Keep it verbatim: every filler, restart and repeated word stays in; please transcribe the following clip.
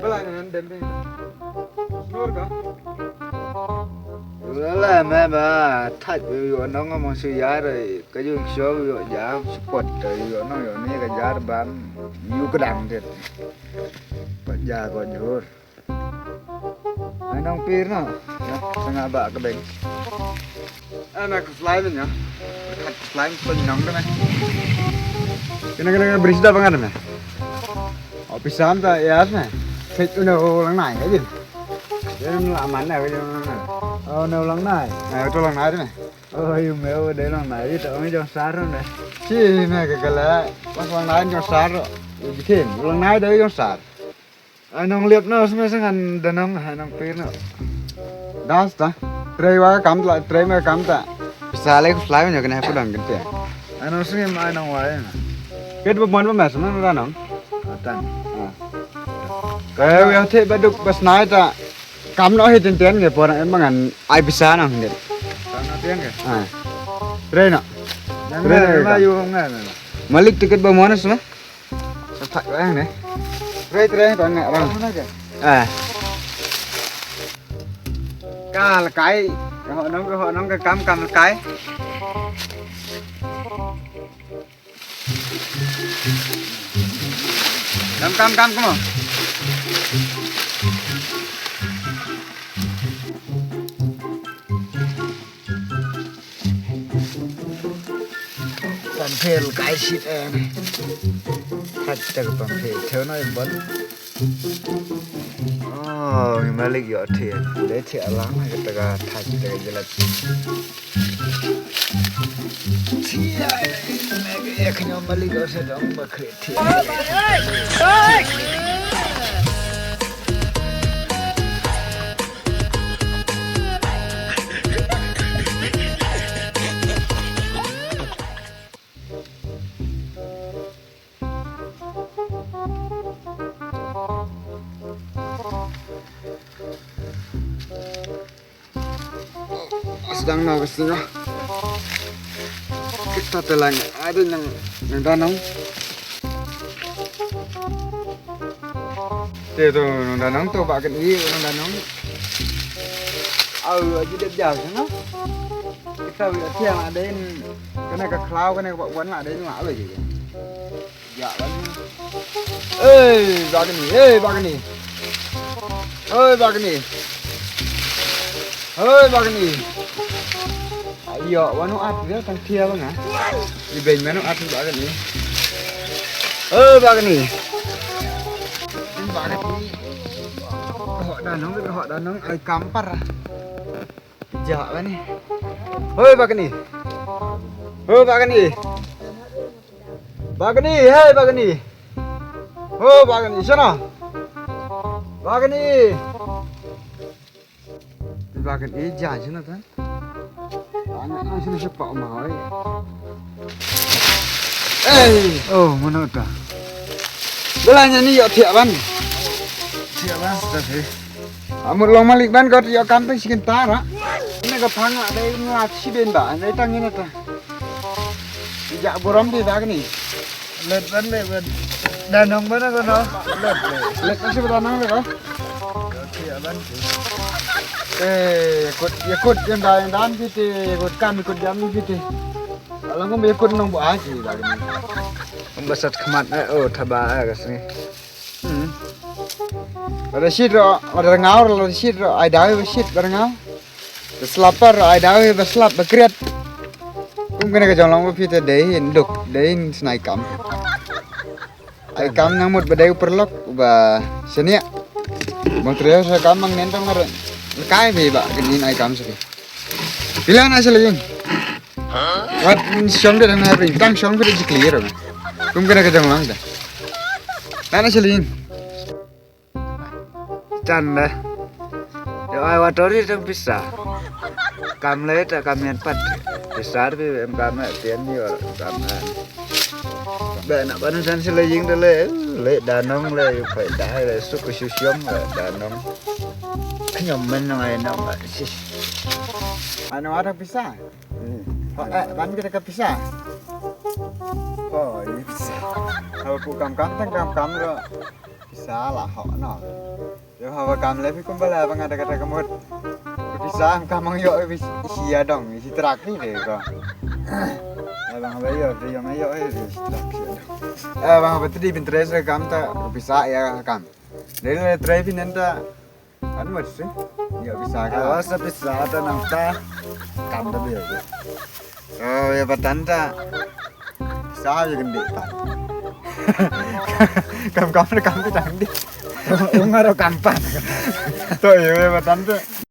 Bala nan dem be. Snor ka? Wala me ba thaj be yo nong mo su ya re ka ju sho yo ja support ka yo nong yo ni ka jar ban yu ka dang det. Pat ja ko jur. Ai nong pir no. Ya, sanga ba ka beng. Ana ka slime nya. Ka slime pun nong da me. Kena kena kena bris da bangan me. Office am ta ya me. Sek una lang nai ka jin. Yan la man na ka jin lang nai. Oh no lang nai. Na to lang nai me. Oh yu me o de lang nai to me jong sar me. Chi me ka kala. Pas lang nai jong sar. Jikin lang nai de jong sar. Ai nong liep no sma sangan da nong ai nong pir no. Das ta. Trei wa kam tla trei me kam ta. Pisa le ku slai nyo kena pu dang kente. Ai nong sngim ai nong wai. Ket bu mon bu mes man da nong. Atan. Ka wi te ba duk ba snai ta. Kam no hi ten ten nge por em mangan ai pisa nong den. Kam no ten nge. Ah. Trei no. Yang Trei na no ma kam. Yu ngai na. Malik tiket ba mon sma. Sa thak rang ne. Trei trei tang ngai rang. Mana ke? Ah. Ka lakai. Ka ho nong ka ho nong ka kam kam lakai. Kam kam kam kam. Pamphel kai shit eh. Thaj ta ka pamphel. Theo no im bon. Oh, ngi malik yo thia. De thia lang ka ta ka thaj ta ka jalat. Thia. Me ka ek nyo malik yo se dong ba kre thia. Sdang no ka sngi. Kita te lang ada nang nang danong. Te to nang danong to ba kan i nang danong. Au aji dep jaw sana. Kita wi atiang ada in kena ka klau kena ka wan ada in ma awe ji. Ya bani. Hey, bani. Hey, bani. Hey, bani. Hey, bani. Ayo, wanu at dia tang tia bang ah. Di ben manu at bani. Hey, bani. Bani. Ho danong, ho danong ai kampar. Ja bani. Hoi bani. Hoi bani. Bani, hei bani. Hoi bani, sana. Bani. Bani ja sana ta. Ana ana sana siapa ma hoi. Eh, oh, mana ta? Belanya ni yo tiak ban. Tiak ban, tapi. Amut long malik ban ko yo kam tang sikin tara. Ini ka phang la dei nga chi ben ba, dei tang ini ta. Ija burom di bani. Let ban le ban. Danong ban ko no. Let le. Let kasi danong le ko. Oke ya ban. Eh, kut ya kut yang dan yang dan kiti, kut kan kut jam kiti. Alang ko ya kut nong bu aji bani. Ambasat khmat eh oh thaba eh kasi. Hmm. Lada shit ro, lada ngaw ro, lada shit ro, ai dawi ba shit ba ngaw. Ba slap ro, ai dawi ba slap ba kriat. Kum kane ka jong long ba phi te dei hin duk, dei hin snai kam. Ai kam nang mut ba dei u paralok ba shaniah. Bang treo sa kam bang nen tong ngar. Kai phi ba kane ai kam sa phi. Phi la na sha la ïing. Wat shong de na ring tang shong de ji clear. Kum kane ka jong lang de. Na na sha la ïing. Tan de. Yo ai wat ori tang pisa. Kam le ta kam ïan pat. Pisa de em kam na tian yo kam na. Ba na ban san sha la ïing de le. Le danong le yu phai dai le suk shu shong le danong. Kñom men nong ai nong sis. Ano ada pisa? Hmm. Oh, eh, ban kita ka pisa. Oh, ini pisa. Kalau ku kam kam tang kam kam lo. Sa la hok no. Yo haba kam le phi kumba la ba nga da kata ka mut. Pisa am kam ang yo phi sia dong isi trak ni de ko. Abang ba yo de yo ma yo eh isi trak sia dong. Abang ba tadi bin tres kam ta pisa ya kam. Dei le trai phi nenta. Kan mut si. Yo pisa ka. Awas sa pisa ta nang ta. Kam da bi. Oh ya batan ta. Sa ya gendek ta. Kam kam kam ta gendek. Umar kam pan. To ya batan ta.